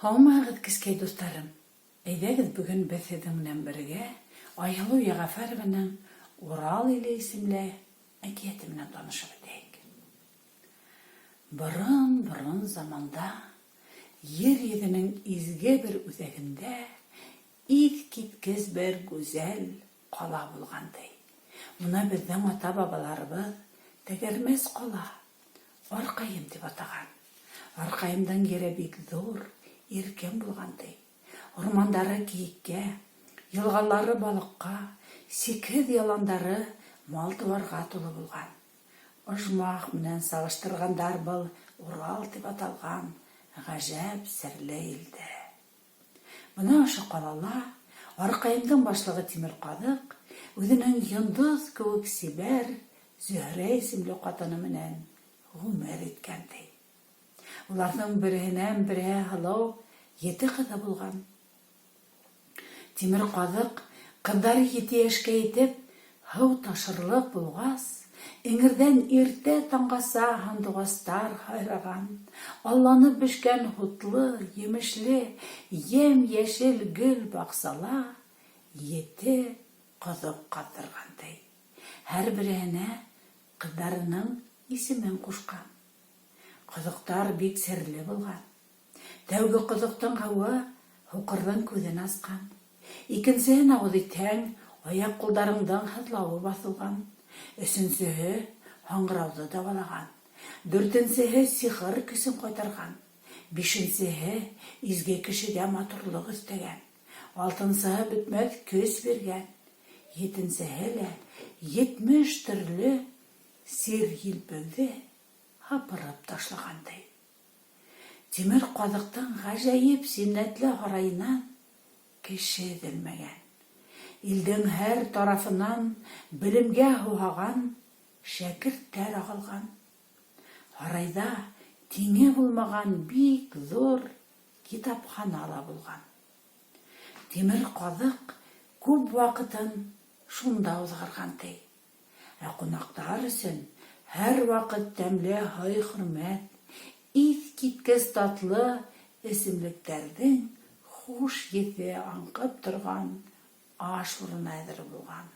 Һаумыһығыҙ, кескәй дуҫтарым! Әйҙәгеҙ, бөгөн беҙ һеҙҙең менән бергә Айһылыу Йәғәфәрованың Урал иле исемле әкиәте менән танышып үтәйек. Борон-борон заманда ер йөҙөнең изге бер үҙәгендә иҫкиткес бер гүзәл ҡала булған, ти. Уны беҙҙең ата-бабаларыбыҙ Тәгәрмәс ҡала, Арҡайым тип атаған. Арҡайымдың ере бик ҙур, иркен булған, ти. Урмандары кейеккә, йылғалары балыҡҡа, сикһеҙ яландары мал-тыуарға тулы булған. Ожмах менән сағыштырғандар был Урал тип аталған ғәжәп серле илде. Бына ошо ҡалала Арҡайымдың башлығы Тимер Ҡаҙыҡ үҙенең йондоҙ кеүек сибәр Зөһрә исемле ҡатыны менән ғүмер иткән, ти. Уларҙың береһенән-береһе һылыу ете ҡыҙы булған. Тимер ҡаҙыҡ, ҡыҙҙары ете йәшкә етеп, һыу ташырлыҡ булғас, эңерҙән иртә таңғаса һандуғастар һайраған, алланып бешкән һутлы, емешле, йәм-йәшел гөл баҡсала ете ҡоҙоҡ ҡаҙҙырған, ти. Һәр береһенә ҡыҙҙарының исемен ҡушҡан. Ҡоҙоҡтар бик серле булған. Тәүге ҡоҙоҡтоң һыуы һуҡырҙың күҙен асҡан. Икенсеһен ауыҙ итһәң, аяҡ-ҡулдарыңдың һыҙлауы баҫылған. Өсөнсөһө һаңғырауҙы дауалаған. Дүртенсеһе сихыр көсөн ҡайтарған. Бишенсеһе изге кешегә матурлыҡ өҫтәгән. Алтынсыһы бөтмәҫ көс биргән. Етенсеһе лә 70 төрлө сир-елпеүҙе һыпырып ташлаған, ти. Тимер ҡаҙыҡтың ғәжәйеп зиннәтле һарайынан кеше өҙөлмәгән. Илдең һәр тарафынан белемгә һуһаған шәкерттәр ағылған. Һарайҙа тиңе булмаған бик ҙур китапхана ла булған. Тимер ҡаҙыҡ күп ваҡытын шунда уҙғарған, ти. Ә ҡунаҡтар өсөн һәрваҡыт тәмле һый-хөрмәт, иҫкиткес татлы эсемлектәрҙең хуш еҫе аңҡып торған аш урыны әҙер булған.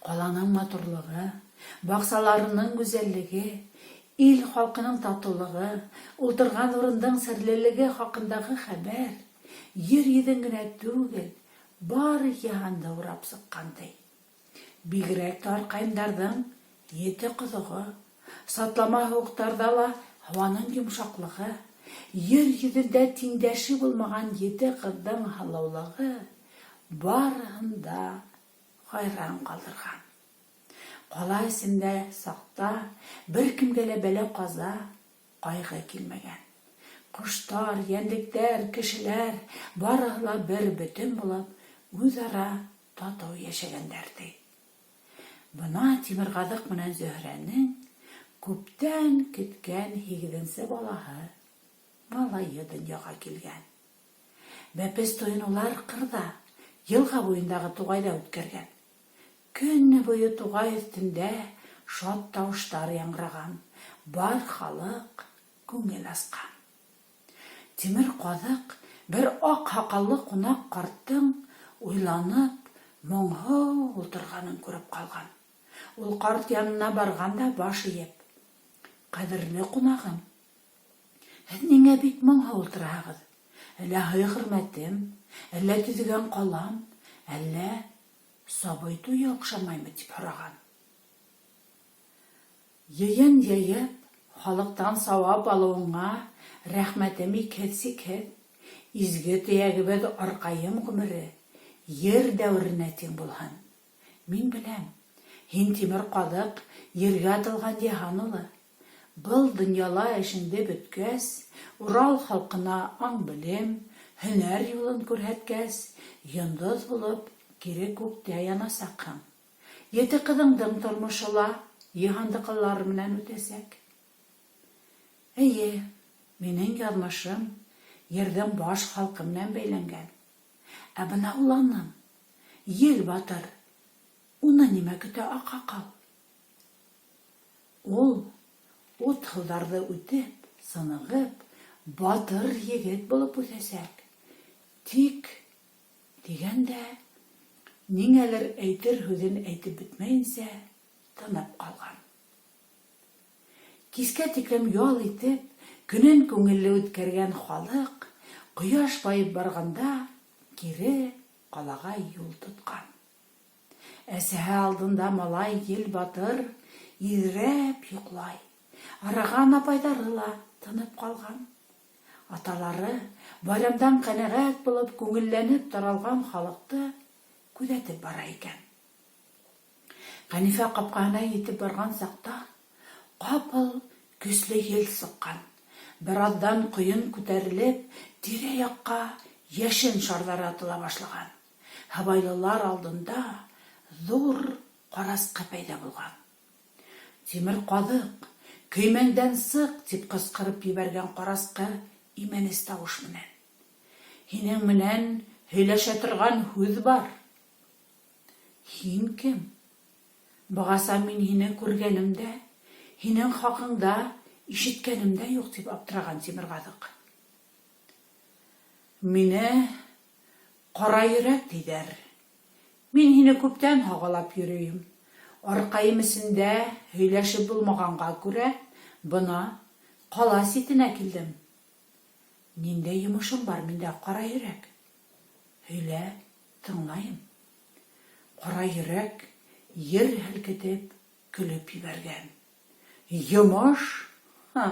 Ҡаланың матурлығы, баҡсаларының гүзәллеге, ил халҡының татыулығы, ултырған урындың серлелеге хаҡындағы хәбәр ер йөҙен генә түгел, Бар йыһанды урап сыҡҡан, ти. Бигерәк тә арҡайындарҙың ете ҡоҙоғо, сатлама һыуыҡтарҙа ла һауаның йомшаҡлығы, ер йөҙөндә тиңдәше булмаған ете ҡыҙҙың һылыулығы барыһын да хайран ҡалдырған. Ҡала эсендә саҡта бер кемгә лә бәлә-ҡаза, Ҡайғы килмәгән. Ҡоштар, йәнлектәр, кешеләр, барыһы ла бер бөтөн булып, үҙ-ара татыу йәшәгәндәр, ди. Бына Тимерғаҙыҡ менән Зөһрәнең күптән көткән һигеҙенсе балаһы, малайы донъяға килгән. Бәпес туйын улар ҡырҙа, йылға буйындағы туғайҙа үткәргән. Көне буе туғай өҫтөндә шат тауыштар яңгыраған, бар халык күңел асҡан. Тимер ҡаҙыҡ бер ак һакаллы кунак карттың уйланып, моңһоу ултырғанын күреп калган. Ул карт янына барган да баш иеп, Кадерле кунагым, һеҙ ниңә бик моңһоу ултыраһығыҙ? Әллә һый-хөрмәтем, әллә төҙөгән ҡалам, әллә Сабый туе оҡшамаймы, дип һораған. Йыйын йыйып, халыктан сауап алыуыңа рәхмәтем икһеҙ-сикһеҙ. Изге төйәгебеҙ Арҡайым ғүмере ер дәүеренә тиң булһын. Мин беләм, һин тимер ҡаҙыҡ, ергә атылған йыһан улы. Был донъяла эшеңде бөткәс, Урал халҡына аң-белем, һөнәр юлын күрһәткәс, йондоҙ булып кире күктә янасаҡһың. Ете ҡыҙыңдың тормошо ла йыһандыҡылар менән үтәсәк. Эйе, минең яҙмышым ерҙең баш халҡы менән бәйләнгән. Ә бына уланым, Ел батыр, уны нимә көтә, аҡһаҡал? Ул, ут-һыуҙарҙы үтеп, сынығып, Батыр егет булып үҫәсәк. Тик, дигән дә, ниңәлер әйтер һүҙен әйтеп бөтмәйенсә, тынып ҡалған. Кискә тиклем ял итеп, көнен күңелле үткәргән халык, кояш баеп барганда, кире калага юл тоткан. Әсәһе алдында малай ел батыр изрәп йоклай. Арыган апайлары ла тынып калган. Аталары, байрамдан канәгать булып, күңелләнеп таралган халыкты күҙәтеп бара икән. Хәнифә капкаһына етеп барган сакта, капыл көсле ел сыккан. Бераздан коен күтәрелеп, тирә-якка яшен шарлары атыла башлаган. Һыбайлылар алдында зур караскы пәйда булган. Тимер казык, көймәңдән сык! дип кычкырып ебәргән караскы имәнес тавыш менән. Һинең менән һөйләшә торган һүҙ бар. Һин кем? Бығаса мин һине күргәнем дә, һинең хаҡыңда ишеткәнем дә юҡ, тип аптыраған Тимерғаҙыҡ. Мине Ҡара йөрәк тиҙәр. Мин һине күптән һағалап йөрөйөм. Арҡайым эсендә һөйләшеп булмағанға күрә, бына ҡала ситенә килдем. Ниндәй йомошоң бар миндә, Ҡара йөрәк? Һөйлә, тыңлайым. Кара йөрәк ер һелкетеп көлөп ебәргән. Йомыш? Һа!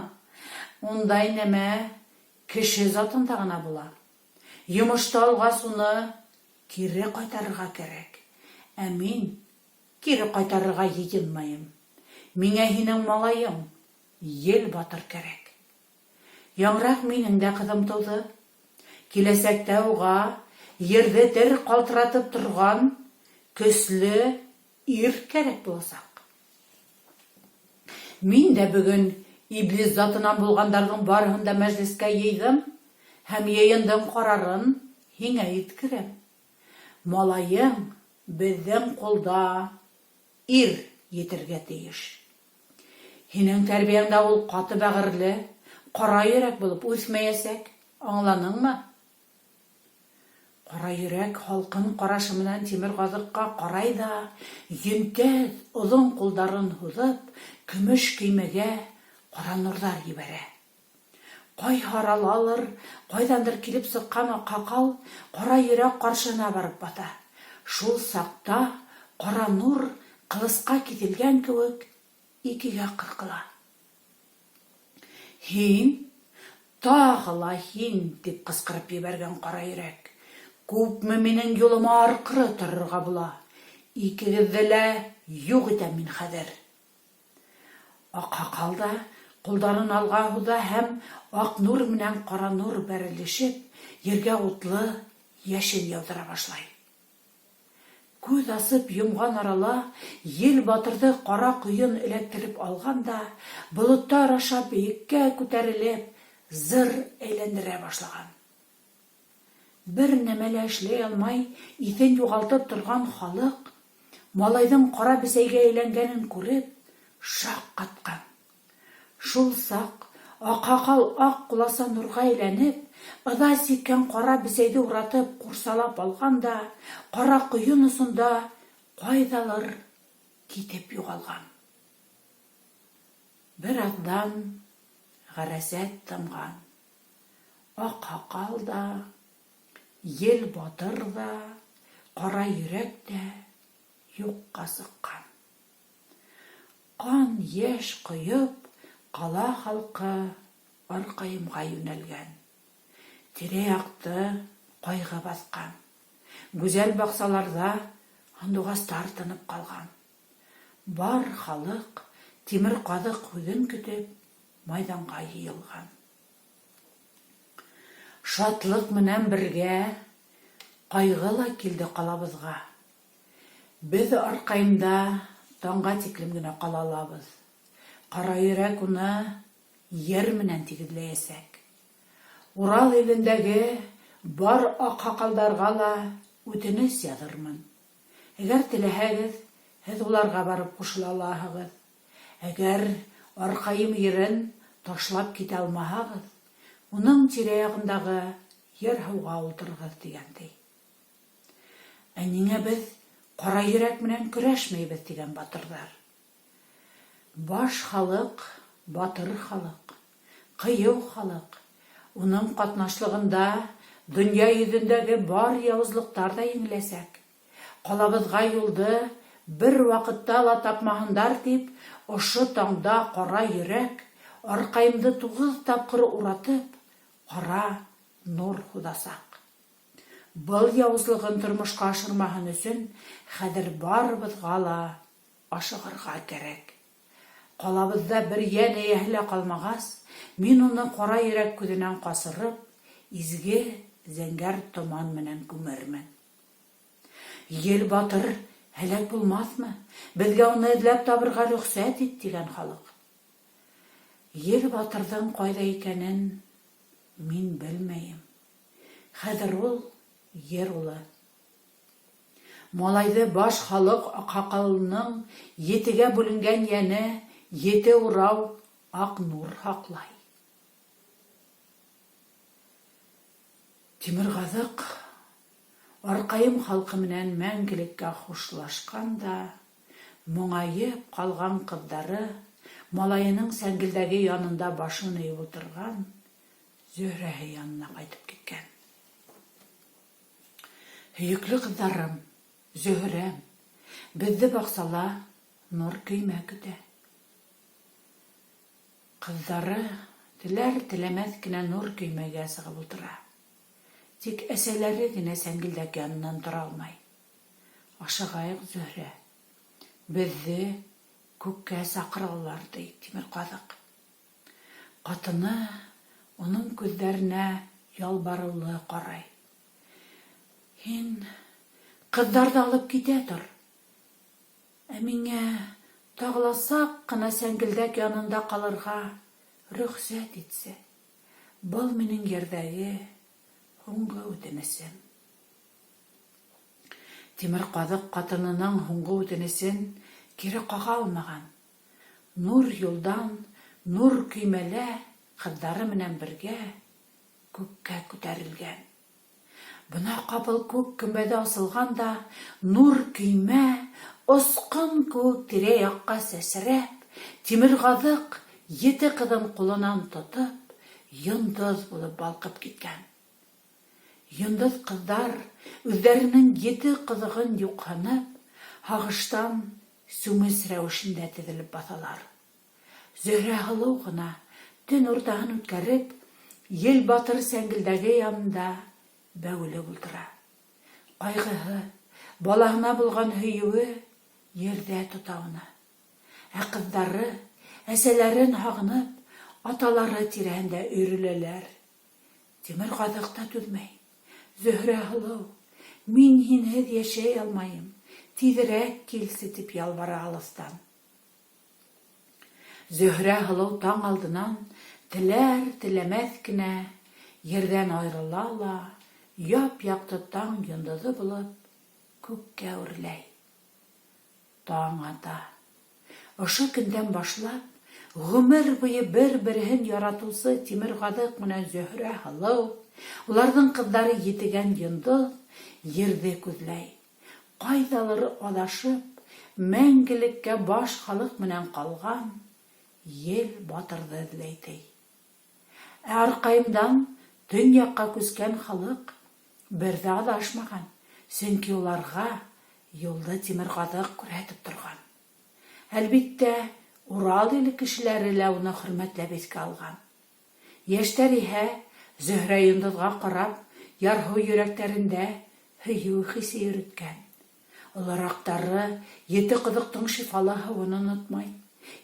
Ундай нәмә кеше затында гына була. Йомышты алгас уны кире кайтарырга кәрәк. Ә мин кире кайтарырга йыйынмайым. Миңә һинең малаең, Ел батыр кәрәк. Яңырак минең дә кызым туды. Киләсәктә уға ерҙе дер ҡалтыратып торған көслө ир кәрәк буласаҡ. Мин дә бөгөн иблис затынан булғандарҙың барыһын да мәжлескә йыйҙым һәм йыйындың ҡарарын һиңә еткерәм. Малайың беҙҙең ҡулда ир етергә тейеш. Һинең тәрбиәңдә ул ҡаты бәғерле, ҡара йөрәк булып үҫмәйәсәк, аңланыңмы? Ҡара йөрәк һалҡын ҡарашы менән Тимерғаҙыҡҡа ҡарай ҙа, йөнтәҫ оҙон ҡулдарын һуҙып, көмөш көймәгә ҡара нурҙар ебәрә. Ҡайһы аралалыр, ҡайҙандыр килеп сыҡҡан аҡһаҡал Ҡара йөрәк ҡаршыһына барып баҫа. Шул саҡта ҡара нур, ҡылысҡа киҫелгән кеүек, икегә ҡырҡыла. Һин, тағы ла һин! дип ҡысҡырып ебәргән Ҡара йөрәк. Күпме минең юлыма арҡыры торорға була? Икегеҙҙе лә юҡ итәм мин хәҙер! Аҡһаҡал да ҡулдарын алға һуҙа һәм аҡ нур менән ҡара нур бәрелешеп, ергә утлы йәшен яуҙыра башлай. Күҙ асып йомған арала ел батырҙы ҡара ҡойон эләктереп алған да, болоттар аша бейеккә күтәрелеп, зыр әйләндерә башлаган. Бер нәмә лә эшләй алмай, иҫен юғалтып торған халыҡ, малайҙың ҡара бесәйгә әйләнгәнен күреп, шаҡ ҡатҡан. Шул саҡ аҡһаҡал аҡ ҡуласа нурға әйләнеп, ыҙа сиккән ҡара бесәйҙе уратып ҡурсалап алған да, ҡара ҡойон осонда ҡайҙалыр китеп юғалған. Бер аҙҙан ғәрәсәт тымған. Аҡһаҡал да, Ел батыр ҙа, Ҡара йөрәк тә юҡҡа сыҡҡан. Ҡан, йәш ҡойоп, ҡала халҡы Арҡайымға йүнәлгән. Тирә-яҡты ҡайғы баҫҡан. Гүзәл баҡсаларҙа һандуғастар тынып ҡалған. Бар халыҡ, тимер ҡаҙыҡ һүҙен көтөп, майҙанға йыйылған. Шатлыҡ менән бергә ҡайғы ла килде ҡалабыҙға. Беҙ Арҡайымда таңға тиклем генә ҡала алабыҙ. Ҡара йөрәк уны ер менән тигеҙләйәсәк. Урал илендәге бар аҡһаҡалдарға ла үтенес яҙырмын. Әгәр теләһәгеҙ, һеҙ уларға барып ҡушыла алаһығыҙ. Әгәр Арҡайым ерен ташлап китә алмаһағыҙ, уның тирә-яғындағы ер-һыуға ултырығыҙ, тигән, ти. Ә ниңә беҙ ҡара йөрәк менән көрәшмәйбеҙ, тигән батырҙар. Баш халыҡ, батыр халыҡ, ҡыйыу халыҡ. Уның ҡатнашлығында донъя йөҙөндәге бар яуызлыҡтар ҙа еңеләсәк. Ҡалабыҙға юлды бер ваҡытта ла тапмаһындар дип, ошо таңда ҡара йөрәк, арҡайымды туғыҙ тапҡыр уратып, ҡара нур һуҙасаҡ. Был яуызлығын тормошҡа ашырмаһын өсөн хәҙер барыбыҙға ла ашығырға кәрәк. Ҡалабыҙҙа бер йән эйәһе лә ҡалмағас, мин уны ҡара йөрәк күҙенән ҡасырып, изге зәңгәр томан менән күмермен. Ел батыр һәләк булмаҫмы? Беҙгә уны эҙләп табырға рөхсәт ит, тигән халыҡ. Ел батырҙың ҡайҙа икәнен мин белмәйем. Хәҙер ул, ер улы. Малайҙы баш халыҡ аҡһаҡалының етегә бүленгән йәне ете урау аҡ нур һаҡлай. Тимерғаҙыҡ Арҡайым халҡы менән мәңгелеккә хушлашҡан да, моңайып ҡалған ҡыҙҙары, малайының сәңгелдәге янында башын эйеп ултырған Зөһрәһе янына ҡайтып киткән. Һөйөклө ҡыҙҙарым, Зөһрәм, беҙҙе баҡсала нур көймә көтә. Ҡыҙҙары теләр-теләмәҫ кенә нур көймәгә сығып ултыра. Тик әсәләре генә сәңгелдәк янынан тора алмай. Ашығайыҡ, Зөһрә. Беҙҙе күккә саҡыралар, ди Тимерҡаҙыҡ. Ҡатыны уның күҙҙәренә ялбарыулы ҡарай. Һин ҡыҙҙарҙы алып китә тор. Ә миңә тағы ла саҡ ҡына сәңгелдәк янында ҡалырға рөхсәт итсе. Был минең ерҙәге һуңғы үтенесем. Тимерҡаҙыҡ ҡатынының һуңғы үтенесен кире ҡаға алмаған. Нур юлдан, нур көймәлә ҡыҙҙары менән бергә күккә күтәрелгән. Бына ҡапыл күк көмбәҙе асылған да, нур көймә, осҡон кеүек тирә-яҡҡа сәсрәп, Тимерғаҙыҡ ете ҡыҙын ҡулынан тотоп, йондоҙ булып балҡып киткән. Йондоҙ ҡыҙҙар үҙҙәренең ете ҡоҙоғон юҡһынып, һағыштан сүмес рәүешендә теҙелеп баҫалар. Зөһрә һылыу ғына, төн уртаһын үткәреп, Ел батыр сәңгелдәге янында бәүелеп ултыра. Ҡайғыһы, балаһына булған һөйөүе ерҙә тота уны. Ә ҡыҙҙары, әсәләрен һағынып, аталары тирәһендә өйрөләләр. Тимер ҡаҙыҡ та түҙмәй. Зөһрә һылыу, мин һинһеҙ йәшәй алмайым, тиҙерәк килсе, тип ялбара алыҫтан. Зөһрә һылыу таң алдынан теләр-теләмәҫ кенә ерҙән айырыла ла, яп-яҡты таң йондоҙо булып, күккә үрләй. Таң ата. Ошо көндән башлап, гомер буйы бер-береһен яратыусы Тимерғаҙыҡ менән Зөһрә һылыу, уларҙың ҡыҙҙары Етегән йондоҙ ерҙе күҙләй. Ҡайҙалыр аҙашып, мәңгелеккә баш халыҡ менән ҡалған Ел батырҙы эҙләй, ти. Ә Арҡайымдан төньяҡҡа күскән халыҡ бер ҙә аҙашмаған, сөнки уларға юлды Тимерғаҙыҡ күрһәтеп торған. Әлбиттә, Урал иле кешеләре лә уны хөрмәтләп иҫкә алған. Йәштәр иһә, Зөһрә йондоҙға ҡарап, ярһыу йөрәктәрендә һөйөү хисе йөрөткән. Олораҡтары ете ҡоҙоҡтоң шифалы һыуын онотмай.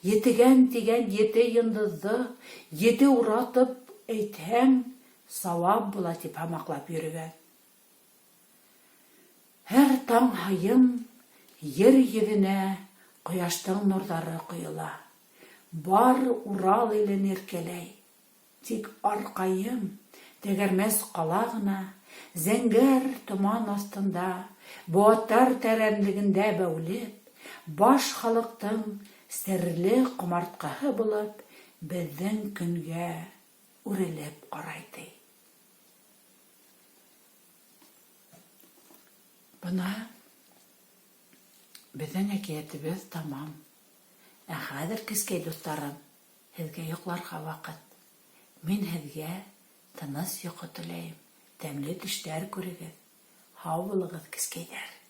Етегән тигән ете йондоҙҙо ете уратып әйтһәң, сауап була тип һамаҡлап йөрөгән. Һәр таң һайын ер йөҙөнә ҡояштың нурҙары ҡойола. Бар Урал илен иркәләй. Тик арҡайым, тәгәрмәс ҡала ғына, зәңгәр томан аҫтында, быуаттар тәрәнлегендә бәүелеп, баш халыҡтың серле ҡомартҡыһы булып, беҙҙең көнгә. үрелеп ҡарай, ти. Бына беҙҙең әкиәтебеҙ тамам. Ә хәҙер, кескәй дуҫтарым, һеҙгә йоҡларға ваҡыт. Мин һеҙгә тыныс йоҡо теләйем, тәмле төштәр күрегеҙ. Һау булығыҙ, кескәйҙәр!